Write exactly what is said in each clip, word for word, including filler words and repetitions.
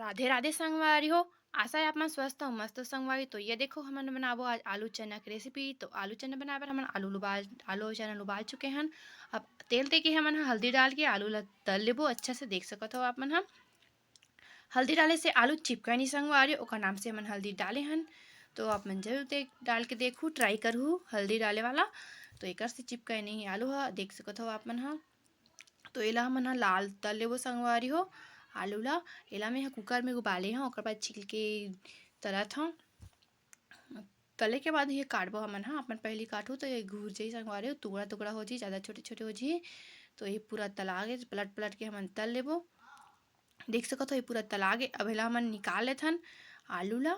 राधे राधे संगवारी हो, आशा है आप मन स्वस्थ हो, मस्त हो संगवारी। तो ये देखो, हमन बनाबो आज आलू चना के रेसिपी। तो आलू चना बनाए बर हमन आलू उबाल, आलू अउ चना ल उबाल चुके हन। अब तेल दे के हमन ह हल्दी डाल के आलू ला तल लेबो अच्छा से। देख सकत हो आप मन ह, हल्दी डाले से आलू चिपका नहीं संगवारी, ओकर नाम से हमन हल्दी डाले हन। तो आप मन जरूर देख, डाल के देखू, ट्राई करहू हल्दी डाले वाला, तो एकर से चिपका नहीं आलू ह। देख सकत हो आप मन ह। तो एला हमन ह लाल तल लेबो संगवारी हो आलू ला। एला मैं ह कुकर में उबाले हव, ओकर बाद छिल के तलत हव। तले के बाद ये काटबो हमन ह, अपन पहली काटू तो ये घूर जाही संगवारी हो, टुकड़ा टुकड़ा हो जाही, ज़्यादा छोटे छोटे हो जाही। तो ये पूरा तला गे, पलट पलट के हमन तल लेबो। देख सकत हो ये पूरा तला गे। अब एला हमन निकाल लेथन आलू ला।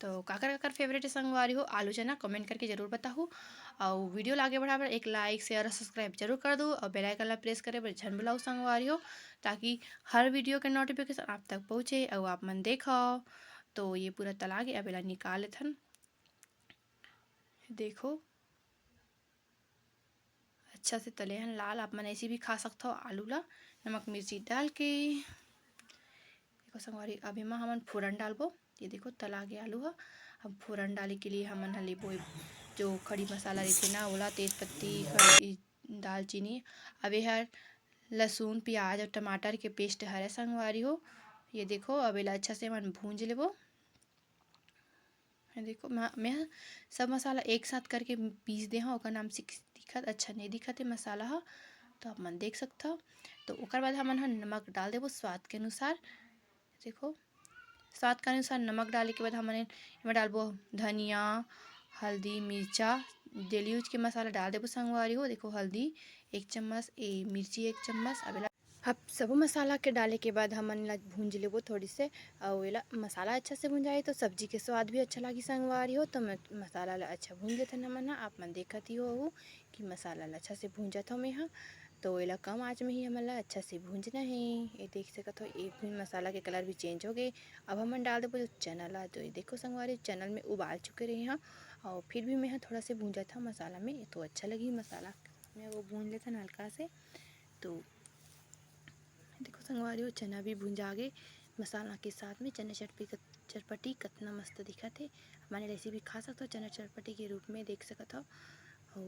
तो काकर काकर फेवरेट है संगवारी हो आलू चना, कमेंट करके जरूर बताहू। और वीडियो ला आगे बढ़ाए बर एक लाइक, शेयर और सब्सक्राइब जरूर कर दो और बेल आइकन ला प्रेस करे बर झन भुलाओ संगवारी हो, ताकि हर वीडियो के नोटिफिकेशन आप तक पहुँचे और आप मन देखो। तो ये पूरा तला गे, अब एला निकाल लेथन। देखो अच्छा से तले हन लाल, आप मन ऐसे भी खा सकथो आलू ला नमक मिर्ची डाल के। देखो संगवारी, अब एमा हमन फोरन डालबो। ये देखो तला गे आलू ह। अब फोरन डाले के लिए हमन ह लेबो जो खड़ी मसाला रहिथे ना, ओला, तेज पत्ती, खड़ी दालचीनी। अब ये हर लहसुन, प्याज और टमाटर के पेस्ट हरे संगवारी हो। ये देखो अब एला अच्छा से हमन भूंज लेबो। ये देखो मैं, मैं ह सब मसाला एक साथ करके पीस दे हव, ओकर नाम से दिखत अच्छा नहीं दिखत है मसाला ह, तो आप मन देख सकथव। तो ओकर बाद हमन ह नमक डाल देबो स्वाद के अनुसार। देखो स्वाद के अनुसार नमक डाले के बाद हमन एमा डालबो धनिया, हल्दी, मिर्चा, डेली यूज के मसाला डाल देबो संगवारी हो। देखो हल्दी एक चम्मच, ए मिर्ची एक चम्मच। अब एला अब सबो मसाला के डाले के बाद हमन ला भूंज लेबो थोड़ी से, अउ एला मसाला अच्छा से भुंजाही तो सब्जी के स्वाद भी अच्छा लागी संगवारी हो। तो म-, मसाला ला अच्छा भूंज लेथन हमन ह। आप मन देखत ही होहू कि मसाला ला अच्छा से भूंजत हव मैं ह। तो एला कम आंच में ही हमन ला अच्छा से भूंजना हे। ये देख सकत हो, ये भी मसाला के कलर भी चेंज हो गए। अब हमन डाल देबो जो चना ला। तो ये देखो संगवारी, चना ल मैं उबाल चुके रहे हव और फिर भी मैं ह थोड़ा से भूंजत हव मसाला में, तो अच्छा लगही मसाला में वो भूंज लेथन हल्का से। तो देखो संगवारी हो, चना भी भुंजा गे मसाला के साथ में। चना चटपटी कत-, चटपटी कतना मस्त दिखत हे। हमन एला ऐसे भी खा सकथव चना चटपटी के रूप में, देख सकत हव। अउ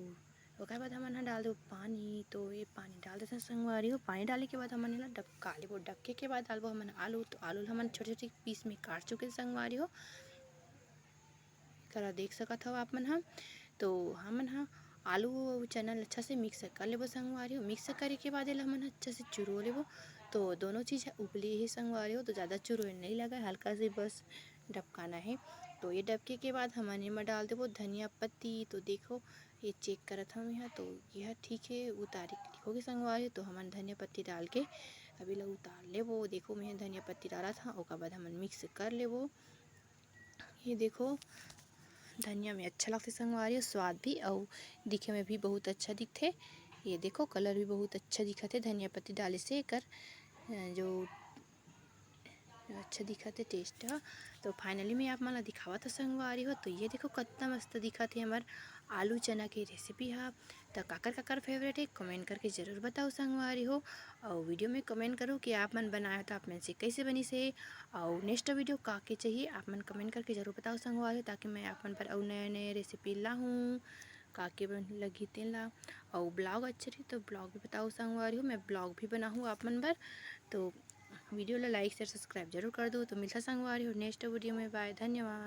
ओकर बाद हमन ह डाल देबो पानी। तो ये पानी डाल देथन संगवारी हो। पानी डाले के बाद हमन एला डबका लेबो। डबके के बाद डालबो हमन आलू। तो आलू ल हमन छोटे-छोटे पीस में काट चुके संगवारी हो। करा देख सकत हव आप मन ह। तो हमन ह आलू अउ चना ल अच्छा से मिक्स कर लेबो संगवारी हो। मिक्स करे के बाद एला हमन ह अच्छा से चुरो लेबो। तो दोनों चीज़ ह उबले हे संगवारी हो, तो ज़्यादा चुरोए नहीं लगा, हल्का से बस डबकाना हे। तो ये डबके के बाद हमन एमा डाल देबो धनिया पत्ती। तो देखो ये चेक करत हव मैं ह, तो ये ह ठीक हे, उतारे के होगे संगवारी हो। तो हमन धनिया पत्ती डाल के अब एला उतार लेबो। देखो मैं ह धनिया पत्ती डालत हव, ओकर बाद हमन मिक्स कर लेबो। ये देखो धनिया में अच्छा लगथे संगवारी हो, स्वाद भी अउ दिखे में भी बहुत अच्छा दिखथे। ये देखो कलर भी बहुत अच्छा दिखत हे धनिया पत्ती डाले से, एकर अ, जो अच्छा दिखत हे टेस्ट ह। तो फाइनली मैं आप मन ला दिखावत हव संगवारी हो। तो ये देखो कतना मस्त दिखत हे हमर आलू चना के रेसिपी ह। त काकर काकर फेवरेट हे कमेंट करके जरूर बताओ संगवारी हो। अउ वीडियो में कमेंट करो कि आप मन बनाए हो तो आप मन से कैसे बनिस हे। अउ नेक्स्ट वीडियो का के चाहिए आप मन कमेंट करके जरूर बताओ संगवारी हो, ताकि मैं आप मन बर अउ नए नए रेसिपी लाहूँ का के बन लगी तेन ला। अउ ब्लॉग अच्छा रही तो ब्लॉग भी बताओ संगवारी हो, मैं ब्लॉग भी बनाहूँ आप मन बर। तो वीडियो ला लाइक शेयर सब्सक्राइब जरूर कर दो। तो मिलता संगवारी हो नेक्स्ट वीडियो में। बाय, धन्यवाद।